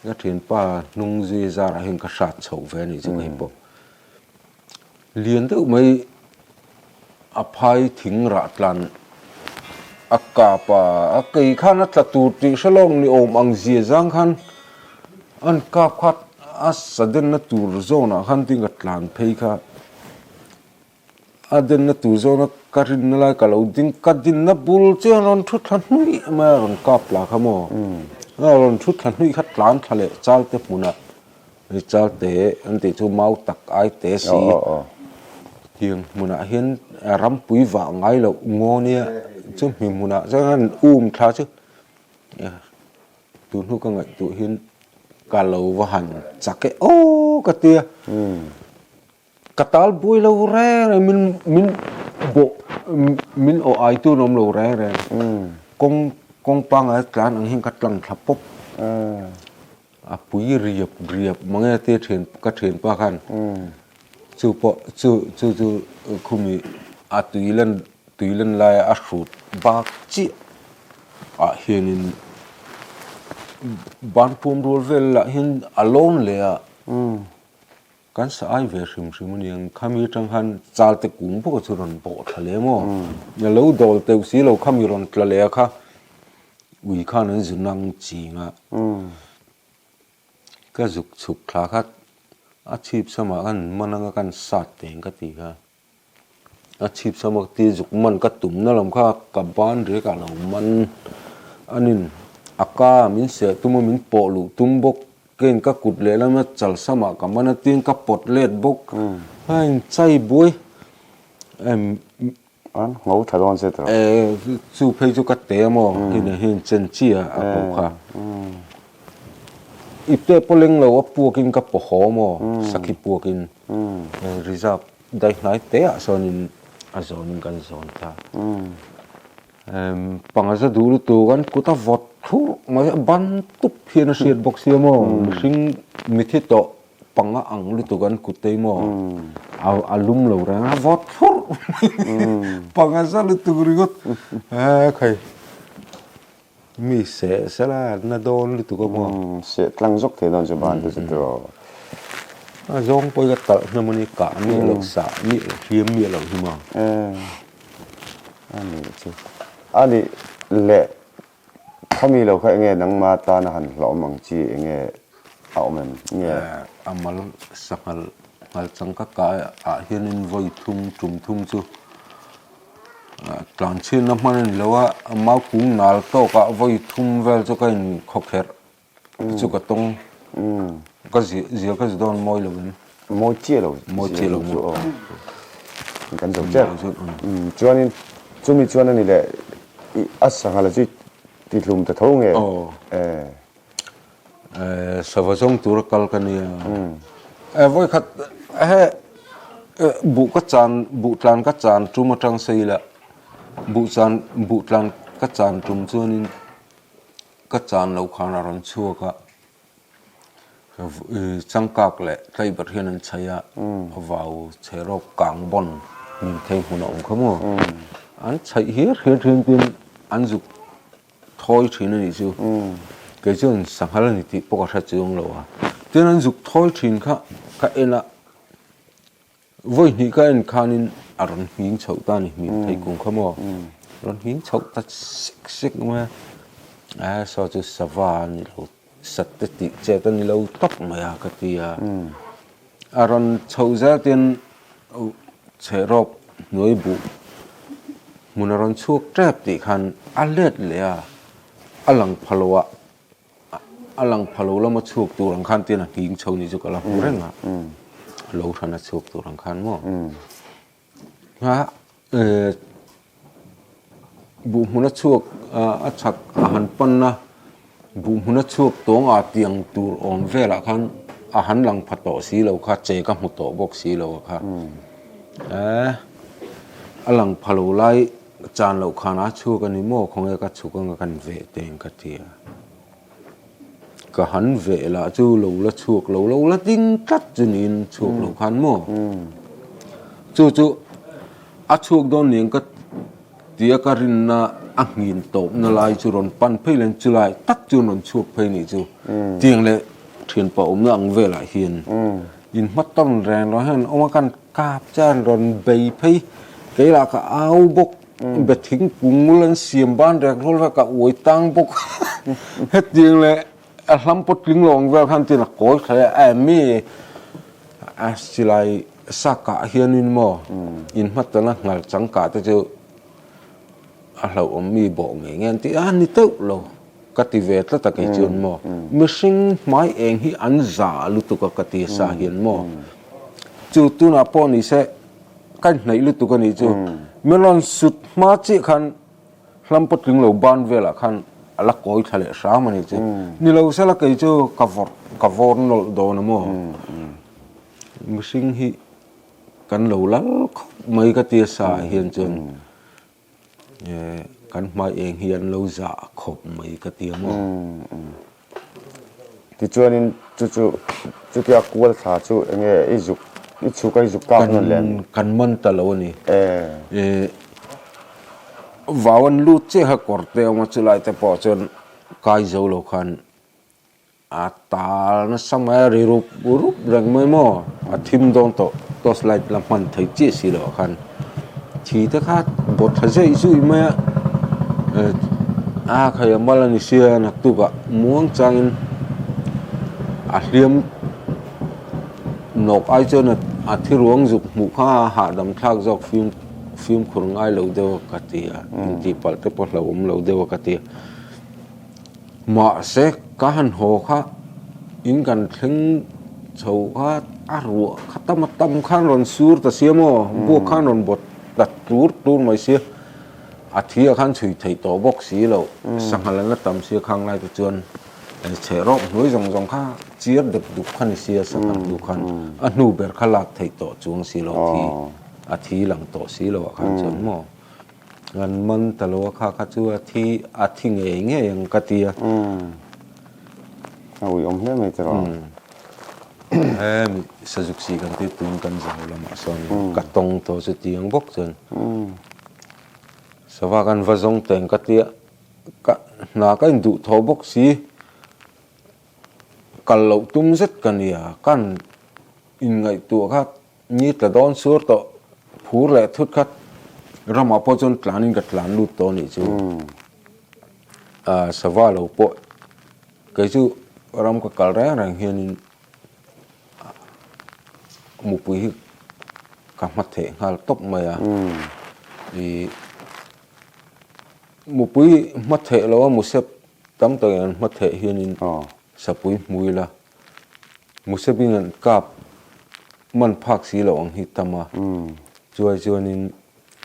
Ka thianpa hnung zui zarah hian ka hrat chhoh ve a nih chu kei pawh. Lian deuh mai a phai thing rah tlan a kap a, a kei khan a tla tur tih hre lawk ni awm ang zia zang khan an kap kha a sadenna tur zawnah khan tin ka tlan phei kha. A denna tur zawna ka rinna lai ka lo ding, ka dinna bul chiah a rawn thu thla hnuih mai a, rawn kap la kha maw? A rawn thu thla hnuih kha tlan thla leh chalte hmunah hei chalte an tih chu mau tak ai te si tiang hmunah hian rampui vah ngai loh ngaw nia chu hmi hmunah chuan an um thla chu tun hnu ka ngaihtuah hian ka lo va han chak e aw ka ti a. Ka tal buai lo reng reng min min bawh min awh ai tu an awm lo reng reng kawng kawng pangngai tlan ang hian ka tlang thla pawp a pui riap riap mange tia thian ka thianpa khan chu pawh chu chu chu khumi a tui lan tui lan laia a hrut bak chiah ah hianin banpuam rual vel lah hian a lawn leh a. Kan sa ai ve hrim hrim a niang, khami atang khan chalte kung bawk a chu rawn bawh thla leh maw? A lo dawl teuh si lo, khami rawn tla leh a kha ui khan an zu nang ching a, ka zuk chhuk thla kha a chhip samah khan man anga kan sat teng ka ti kha. A chhip sam a ti zuk man ka tum na lam kha ka ban rek ah lo man a nin a ka min seh tum a min pawh luh tum bawk kein ka kut leh lam a chal sam ah ka man a tin ka pawt let bawk a in chai buai em
an ngho tha dawn se tawh
e chu phei chu ka te a maw hei nen hian chen chi a a ko kha. Ipte pawh leng lo a puakin ka paw haw maw sakhi puakin reserve dai hnai te ah sawnin a zawnin kan zawn ta. Panga za duh lutuk an kut a vawt thurh mai a ban tup hian a hriat bawk sia maw mihring mithi tawh panga ang lutuk an kut te maw a lum lo reng a vawt thurh mai panga za lutuk ringawt khai. Mi seh sela na dawn lutuk a maw?
Umm, seh tlang zawk thei dawn chu ban te chu tiraw.
A zawng pawh hi ka talh hnem a ni, kah miah loh, sah miah loh, hliam miah loh hi maw?
Eh, a nih chu. A nih leh khami lo kha enge nangma tana han hlawm ang chi enge a awm em? Nge?
Eh, a mal sanghal nghal chang ka kah ah hianin vawi thum tum thum chu Tlanchhiatna hman a ni lo a, mau kung nal tawkah vawi thum vel chu ka inkhawkherh chu ka tawng. Ka zia ka zi dawn mawi lo em?
Mawi chiah lo.
Mawi chiah lo
chu aw. Kan zo chiah. Chuanin chumi chuan a ni leh a sangha la chu tihlum ta tho nge?
Aw. Sava zawng tura kal ka nia. Vawi khat he buh ka chan buh tlan ka chan tum atang sei la buh chan buh tlan ka chan tum chuanin ka chan loh khan a rawn chhuak a changkak leh tlaiber hian an chhaih a vau chhe rawk kang bawn hmun thei hmun a awm kha maw an chhaih hiar hiar thin tin an zuk thawi thin a nih chu. Kei chuan sanghal a ni tih pawh ka hre chuang lo a. Tin an zuk thawi thin kha ka en a, vawi hnih ka en khanin a rawn nghing chhoh ta a ni, hming thei kung kha maw? Rawn nghing chhoh ta sek sek mai a, a saw chu sava a ni lo, sat te tih chet a ni lo tawp mai a ka ti a. A rawn chhoh zel tin chhehrawk hnuai buh hmun a rawn chhuak tep tih khan a let leh a, a lang pha lo a, a lang pha lo lama chhuak tur ang khan tin a nghing chho ni chu ka la hmu reng a, lo hran a chhuak tur ang khan maw. Buh hmuna chhuak a chhak a han pan a, buh hmuna chhuak tawng ah tiang tur awm velah khan a han lang pha tawh si lo kha, che ka hmu tawh bawk si lo a kha. Eh a lang pha lo lai chan loh khan a chhuak a ni maw khawnge ka chhuk anga kan veh teng ka ti a. Ka han veh lah chu lo la chhuak lo lo la ding tlat chu niin chhuak lo khan maw? Chu chu a chhuak dawn niang ka tia ka rinna a nghin tawpna lai chu rawn pan phei len chulai tak chu rawn chhuak phei nih chu tiang leh thianpa awmna ang velah hian in hma tawn reng reng hian awm a kan kap chuan rawn bei phei kei lah ka au bawk. Be thingkung ngul an siam ban rek rual vek a uai tang bawk hetiang leh a hlam pawh tling lo ang vel khan tin a kawi thlai a em mi a silai sa kah hianin maw in hmatana nghal chang kah te chu a hlauhawm mi bawh ngei ngei an ti a ni teuh lo ka ti ve tlat a kei chuan maw mihring hmai eng hi an za lutuk a ka ti sa hian maw chu tunah pawh ni se. Ka inhnaih lutuk a nih chu. Min rawn sut hma chiah khan hlam pawtling lo ban velah khan a la kawi thla leh hram a nih chu. Ni lo sela kei chu ka vawrh ka vawr nawlh dawn a maw. Mihring hi kan lo lal khawp mai ka tia sa ah hian chuan. Kan hmai eng hi an lo zah khawp mai ka ti a maw?
Tichuanin chu chu chutia kual thla chu enge i zuk i chhuk a i zuk kak nawn leh?
Kan man ta lo a ni. Vau an lut chiah kha kawr te awm a chulai te pawh chuan kai zo lo khan A tal nasa mai a ri rup rup reng mai maw? A thim dawn tawh, torch light la hman thei chiah si loh ah khan thi te kha bawt tha zeih zuih mai a, a khai a mal a ni sia naktuk ah muang changin a hliam nawk ai chuan a thi ruang zuk hmuh kha a hahdam thlak zawk fim fimkhur ngai lo deuh a ka ti a, intihpalh te pawh hlauhawm lo deuh a ka ti a. Mahse, ka han haw kha in kan thleng chho kha a ruah kha tam a tam khan rawn sur ta sia maw, buak khan rawn bawt ta tlur tlur mai sia, a thi ah khan chhui theih tawh bawk si lo, sanghal an la tam sia khang lai te chuan. Chhe rawk hnuai zawng zawng kha chiar dep dup kha ni sia sanghal hnu khan a hnu ber kha lak theih tawh chuang si lo thi a thi lang tawh si lo ah khan chuan maw an man ta lo a kha kha chu a thi a thi ngei ngei ang ka ti a.
A ui awm hle mai te rawh.
Hemi sazuk si kan tih tun kan zau lamah sawn ka tawng tawh chu tiang bawk chuan sava kan va zawng teng ka tia. Ka hna ka induh tho bawk si, kal loh tum zet ka nia, kan inngaihtuah kha ni tla dawn sur tawh phur leh thut kha ramah pawh chuan tlanin ka tlan lut tawh a nih chu. Ah sava lo pawh kei chu ram ka kal reng reng hianin mupui hi ka hma theh nghal tawp mai a, ih. Mupui hma theh lo a musep tam takin an hma theh hianin sapui hmui la musepin an kap man phak si loh ang hi tam a, chuai chuanin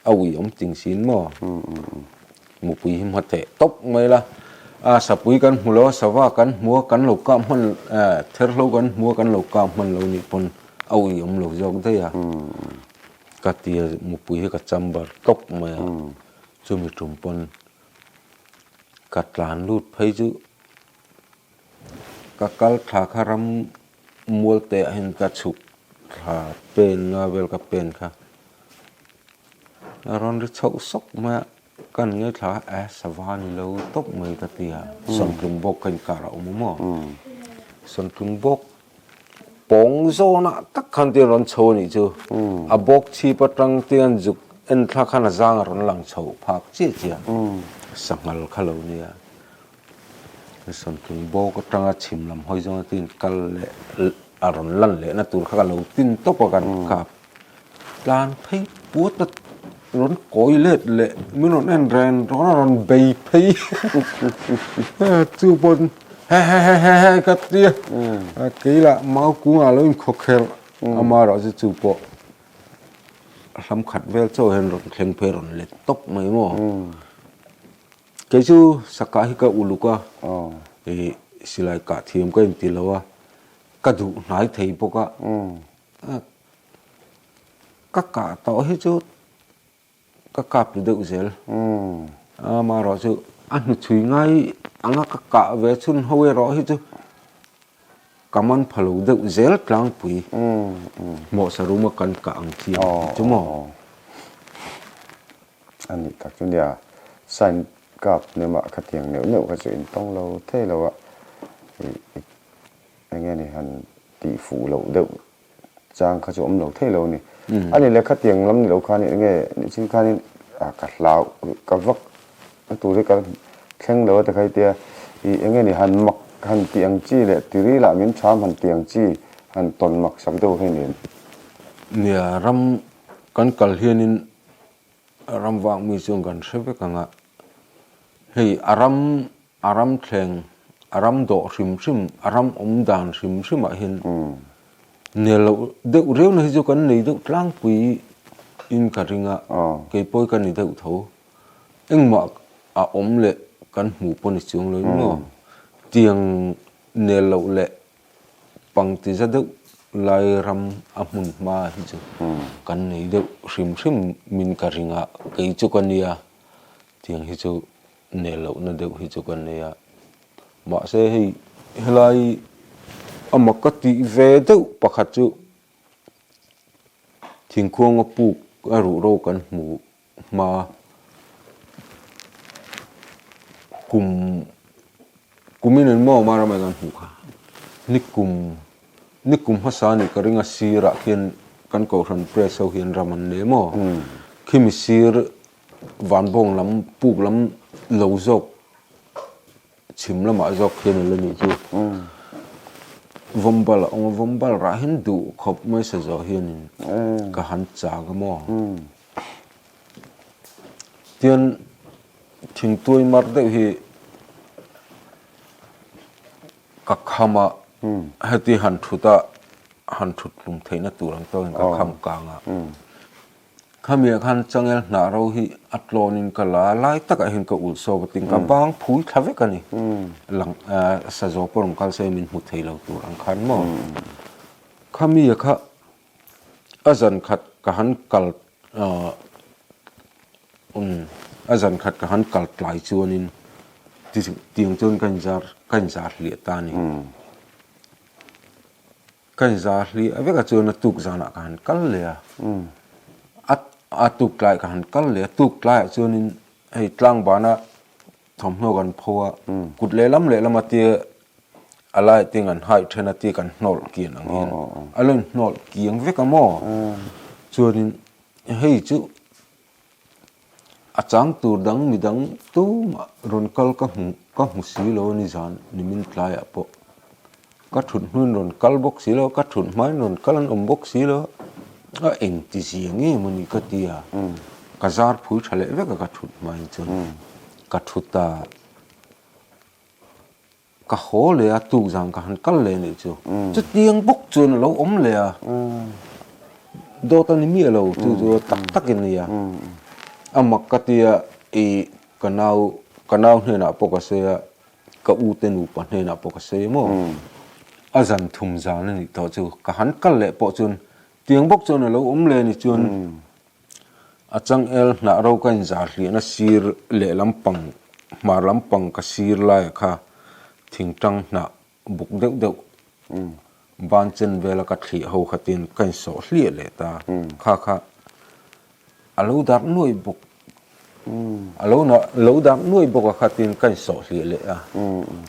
a ui awm ting sin maw? Mupui hi hma theh tawp mai la, a sapui kan hmu lo a sava kan hmu a kan lo kap hman therhlo kan hmu a kan lo kap hman lo nih pawn a ui awm lo zawk daih a, ka tia mupui hi ka chamber tawp mai a. Chumi tum pawn ka tlan lut phei chu ka kal thla kha ram mual te ah hian ka chhuk thla pen nga vel ka pen kha a rawn ri chhoh sawk mai a kan ngaithla a e sava ni lo tawp mai ka ti a sawmtlung bawk ka inkar a awm a maw sawmtlung bawk Pawng zawnah tak khan te rawn chho a nih chu. A bawk chhip atang te an zuk en thla khan a zang a rawn lang chho phak chiah chiah. Sanghal kha lo nia. Sawntlung bawk atanga chhim lam hawi zawnga tin kal leh a rawn lan lehna tur kha ka lo tin tawp a kan kap. Tlan phei puat a rawn kawi let leh min rawn en ren rawn a rawn bei phei chu pawn he he he he he ka ti a kei lah mau kungah lo inkhawkherh amaherawh chu chu pawh hlam khat vel chaw hian rawn thleng phei rawn let tawp mai maw kei chu sakah hi ka uluk a ih silai kah thiam ka inti lo a ka duh hnai thei bawk a. Ka kah tawh hi chu ka kap lu deuh zel. Amaherawh chu a hnuchhui ngai anga ka kah ve chhun ho erawh hi chu ka man pha lo deuh zel tlangpui. Hmawhsa ruma kan kah ang chi ang tih chu maw?
A nih tak chu nia, sign kap nemah khatiang neuh neuh kha chu intawng lo thei lo a. Eng nge ni han tih fuh loh deuh chang kha chu awm lo thei lo a ni. A ni le khatiang lam ni lo khan eng nge nih chin khanin ka hlau ka vak na tur hi ka thleng lo a ti khai tia ih eng nge ni han mak han tih ang chi leh tiri lah min tham han tih ang chi han tawn mak sak deuh hi ni.
Nia ram kan kal hianin ram vak mi chuan kan hre vek ang a, hei a ram A ram thleng, a ram dawh hrim hrim, a ram awm dan hrim hrimah hian nel loh deuh riauna hi chu kan nei deuh tlangpui in ka ring a, kei pawh hi ka ni deuh tho. Engmah a awm leh kan hmuh pawh ni chuang lo maw? Tiang nel loh leh pangti za deuh lai ram a hmun hma hi chu kan nei deuh hrim hrim min ka ring a, kei chu ka nia tiang hi chu. Nel lohna deuh hi chu kan nei a, mahse hei helai a mak ka tih ve deuh pakhat chu thingkhuanga puk a ruhro kan hmu hma kum kumin an maw mara mai kan hmuh kha ni kum ni kum hmasa nih ka ring a sirah khian kan kohhran press ho hian ram an nei maw khimi sir Vanbawng lam puk lam lo zawk chhim lamah zawk hian a la nih chu. Vawmbal a awm a, vawmbal rah hian duh khawp mai sa zawh hianin ka han chak a maw. Tian thingtuai mar deuh hi ka kham a, heti han thut a, han thut hlum theihna tur ang tawkin ka kham kang a. Khamiah khan changel hnah ro hi a tlawnin ka la a, lai takah hian ka ulh sawk a tin ka bang phui thla vek a ni. Lang sazaw pawh rawn kal se min hmu thei lo tur ang khan maw. Khamiah kha a zan khat ka han kal a zan khat ka han kal tlai chuanin tiang chuan ka inzar ka inzar hliah ta a ni. Ka inzar hliah vek a chuan a tuk zanah ka han kal leh a, a a tuk tlaiah ka han kal leh a, tuk tlaiah chuanin hei tlangbana thawmhnaw kan pho a, kut lehlam lehlam a tia a laiah te an haih then a tia kan hnawlh kian ang hian a lo inhnawlh kiang vek a maw? Chuanin hei chu A chang tur dang midang tumah rawn kal ka hmu ka hmu si lo a ni zan nimin tlaiah pawh ka thut hnuin rawn kal bawk si lo ka thut hmain rawn kal an awm bawk si lo a engti zia nge maw ni ka ti a ka zar phui tha leh vek a ka thut hmain chuan ka thu ta. Ka haw leh a, tuk zan ka han kal leh anih chu. Chutiang bawk chuan a lo awm leh a, dawt a ni miah lo, chu chu tak tak in nia. A mak ka tia i ka nau, ka nau hnenah pawh ka sawi a, ka u te nupa hnenah pawh ka sawi maw. A zan thum zan a nih tawh chu, ka han kal leh pawh chuan tiang bawk chuan a lo awm leh a ni chuan A changel hnah ro ka inzar hliahna sir lehlam pang hmar lampang ka sir laiah kha thingtang hnah buk deuh deuh ban chen vela ka thliah ho khatin ka insawh hliah leh ta. Kha kha a lo darh nuai bawk a lo lo darh nuai bawk a khatin ka insawh hliah leh a.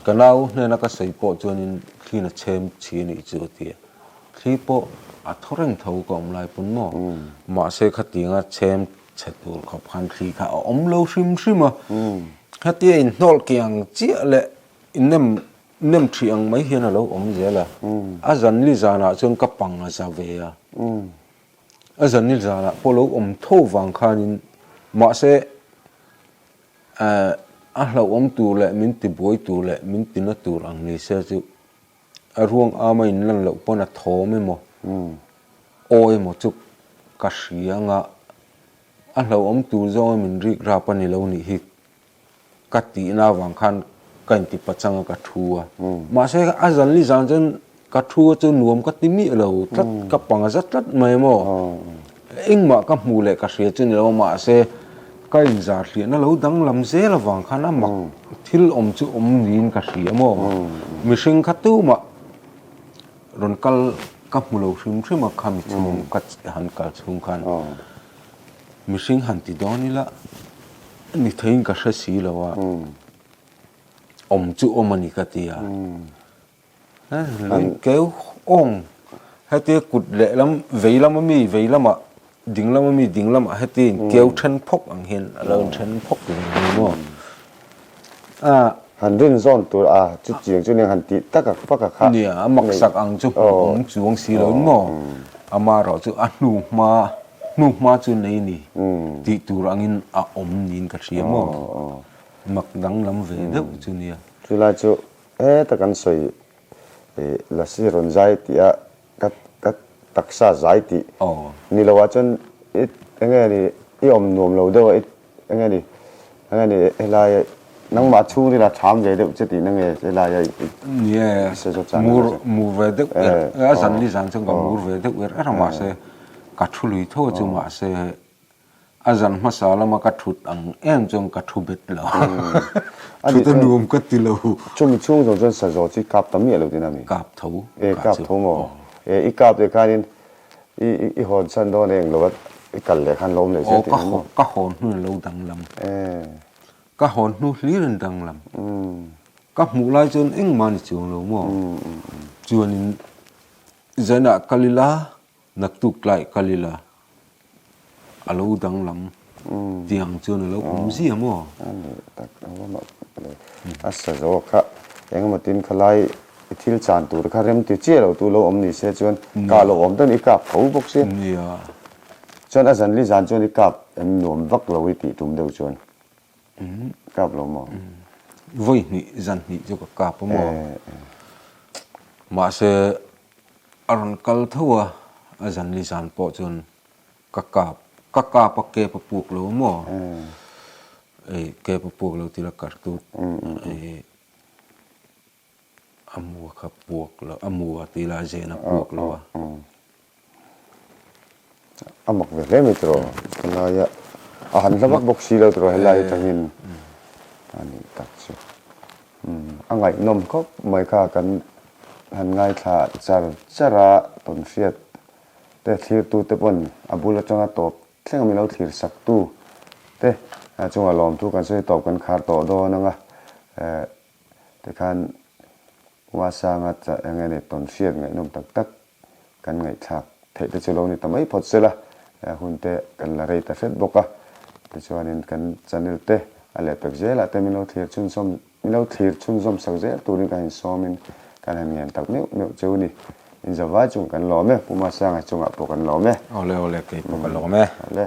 Ka nau hnena ka sawi pawh chuanin thlin a chhem chhi a nih chu a ti a. Thli pawh a thaw reng tho ka awm lai pawn maw? Mahse khatianga chhem chhe tur khawp khan thli kha a awm lo hrim hrim a. Hetia inhnawlh kiang chiah leh nem nem ṭhih ang mai hian a lo awm zel a. A zanli zanah chuan ka pang a za ve a. A zanli zanah pawh lo awm tho vang khanin mahse a hlauhawm tur leh min tibuai tur leh min tina tur ang ni se chu A ruang ama in lan loh pawn a thawm emaw, aw emaw chu ka hria anga a hlauhawm tur zawnga min rik rap a ni lo nih hi ka tihna avang khan ka inti pachang a ka thu a. Mahse a zanli zan chuan ka thu a chu nuam ka ti miah lo tlat, ka pang a za tlat mai maw. Engmah ka hmuh leh ka hria chu ni lo mahse ka inzar hliahna lo danglam zel avang khan a mak thil awm chu awm niin ka hria maw? Mihring kha tumah rawn kal ka hmu lo hrim hrim a khami chhung ka han kal chhung khan mihring han ti dawn ila ni theiin ka hre si lo a awm chu awm a ni ka ti a. Lui keu awng heti kut lehlam vei lama mi vei lamah ding lama mi ding lamah heti in keu then phawk ang hian a lo in then phawk ve ni maw a.
Han rin zawn tur a chu chiang chu nia han tih tak a pak a kha.
Nia a maksak ang chu hmuh awm chuang si lo in maw amaherawh chu a hnu hma hnu hma chu nei ni tih tur angin a awm niin ka hria maw mak danglam ve deuh chu nia.
Chulai chu Heta kan sawi Lasi rawn zai tih a ka ka taksa zai tih ni lo ah chuan i enge ni i awm nuam lo deuh a i enge ni enge ni helai nangmah chhungril a tham ve deuh che tihna nge helai a i
Nie mur mur ve deuh er a zan ni zan chuan ka mur ve deuh er er a mahse ka thu lui tho a chu mahse A zan hmasa lama ka thut ang em chuan ka thu bet lo. Thut a nuam ka ti lo.
Chumi chhung zawng chuan sazaw chu i kap ta miah lo tina mi?
Kap tho.
E kap tho maw? E i kap leh khanin i i hawn chhan dawn eng lo a i kal leh khan lo awm leh zel tihna maw?
Aw ka hawn hnu in lo danglam. Ka hawn hnu hlir in danglam. Ka hmuh lai chuan engmah ni chuang lo maw? Chuanin zanah kal ila Naktuk tlai kal ila a lo danglam tiang chuan a lo awm zia maw?
A nih tak a va mak le. A sa zo kha engemaw tin khalai i thil chan tur kha rem ti chiah lo tu lo awm ni se chuan kah lo awm dawn i kap tho bawk si.
Nia.
Chuan a zanli zan chuan i kap em nuam vak lo i tih tum deuh chuan kap lo maw?
Vawi hnih zan hnih chu ka kap a maw? Mahse A rawn kal tho a, a zanli zan pawh chuan ka kap. Ka kap a kep a puak lo maw? Ei kep a puak lo tila kartut ei a mua kha puak lo a mua tila a zen a puak lo a.
A mak ve hle mai tiraw helaia a han hla vak bawk si lo tiraw helai atangin a nih tak chu a ngaihnawm khawp mai kha kan han ngaithla char char a tawnhriat te thlirtute pawn a bul atanga tawp thleng a min lo thlir saktu te chunga lawmthu kan sawi tawp kan khar tawh dawn anga eh tikhan Uasanga eng nge ni tawn hriat ngaihnawm tak tak kan ngaihthlak theih te chu lo ni ta mai phawt sela hun te kan la rei ta hret bawk a tichuanin kan channel te a lehpek zelah te min lo thlir chhunzawm Min lo thlir chhunzawm sak zel turin ka han sawmin kan han ngen tak meuh meuh cheu ni. Inzavai chung kan lawm e, Pu Masanga chungah pawh kan lawm e.
Awle awle, kei pawh ka lawm e.
Awle.